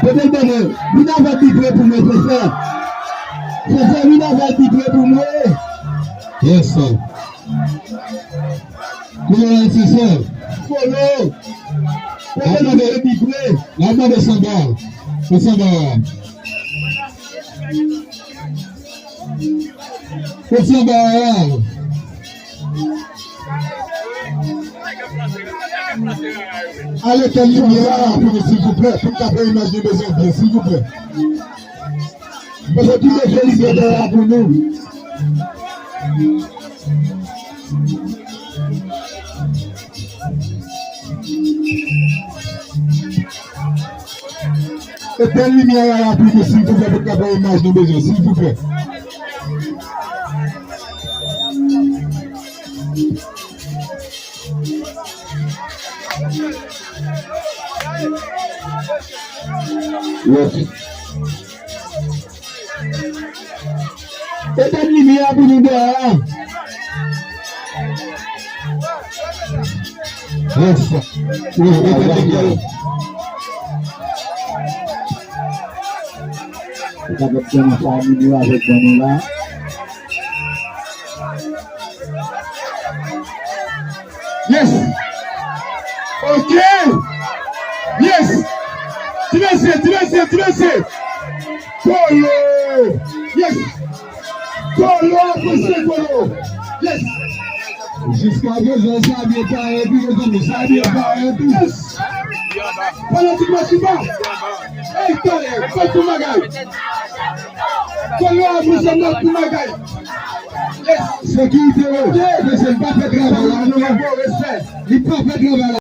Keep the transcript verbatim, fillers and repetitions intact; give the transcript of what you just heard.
Kote l bò mwen? Vin avè l pi pre pou mwen, frè. Frè, vin avè l pi pre pou mwen. Yes, sir. Kote l, frè? Kolo. Kote l pi pre? N ap mande Sanba. Pou Sanba. Kot Sanba a? Ale etèn limyè a pou nou, silvouplè, pou n ka fè imaj nou bezwen byen, silvouplè. Paske tout lè limyè dèyè a pou nou. Etèn limyè a la pou nou, silvouplè, pou n ka fè imaj nou bezwen, silvouplè. Yes. Etèn limyè a pou nou dèyè a. Yes. Etèn limyè a. Ou kapab fè yon fami nou avèk ban nou la. Yes. Ok. Yes. Ti mesye, ti mesye, ti mesye. Kolo. Yes. Kolo, apresye Kolo. Yes. Jiska prezan, sa byen parèt, wi, mezanmi, sa byen parèt, wi. Yes. Fanatik Matipa. Ey, talè, fè tout bagay. Kolo a pou sa, n ap pou bagay. Yes. Sekirite yo. Mesye, li pa fè travay la, non. Respè. Li pa fè travay la.